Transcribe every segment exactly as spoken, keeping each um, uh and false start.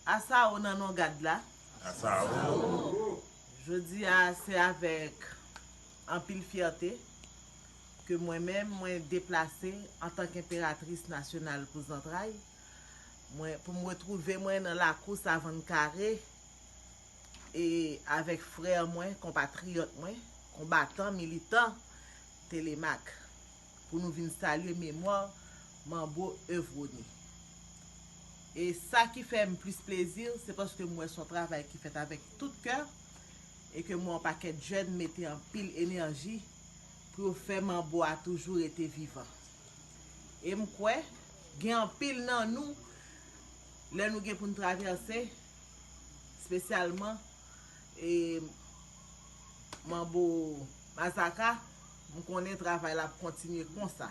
Asao nan non gad la. Asao. Jodi a, se avèk anpil fyète ke mwen menm, mwen deplase antanke enperatris nasyonal pou zantray, mwen, pou m retwouve mwen nan lakou Savann Kare, e avèk frè mwen, konpatriyòt mwen, konbatan, militan, Telemak, pou nou vin salye memwa Manbo Evrony. E sa ki fè m plis plezi, se paske m wè se yon travay ki fèt avèk tout kè, e ke m wè yon pakèt jèn mete anpil enèji pou yo fè manbo a toujou rete vivan. E m kwè, gen anpil nan nou, lè nou gen pou n travèse, espesyalman, e, Manbo Mazaka, m konnen travay la ap kontinye konsa.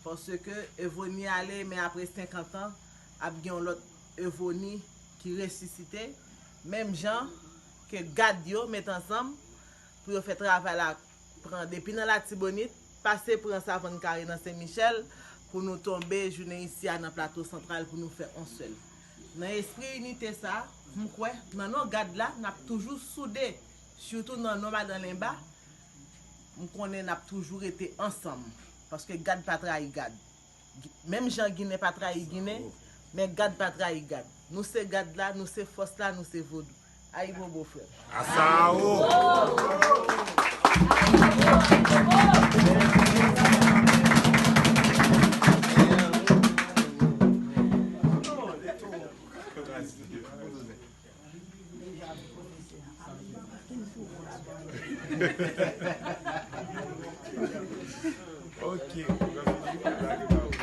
Paske Evrony ale, men apre senkant an, ap gen yon lòt Evrony ki resisite, menm jan ke gad yo met ansanm pou yo fè travay la pran depi nan Latibonit, pase pran Savann Kare nan Sen Michèl, pou nou tonbe jounen isi a nan Plato Santral pou nou fè yon sèl. Nan espri inite sa, m kwè, nan non gad la, n ap toujou soude, sitou nan non Madan Lenba, m konnen n ap toujou rete ansanm, paske gad pa trayi gad. Menm jan Ginen pa trayi Ginen, men gad pa trayi gad. Nou se gad la, nou se fòs la, nou se vodou. Ayibobo, frè m. Asao!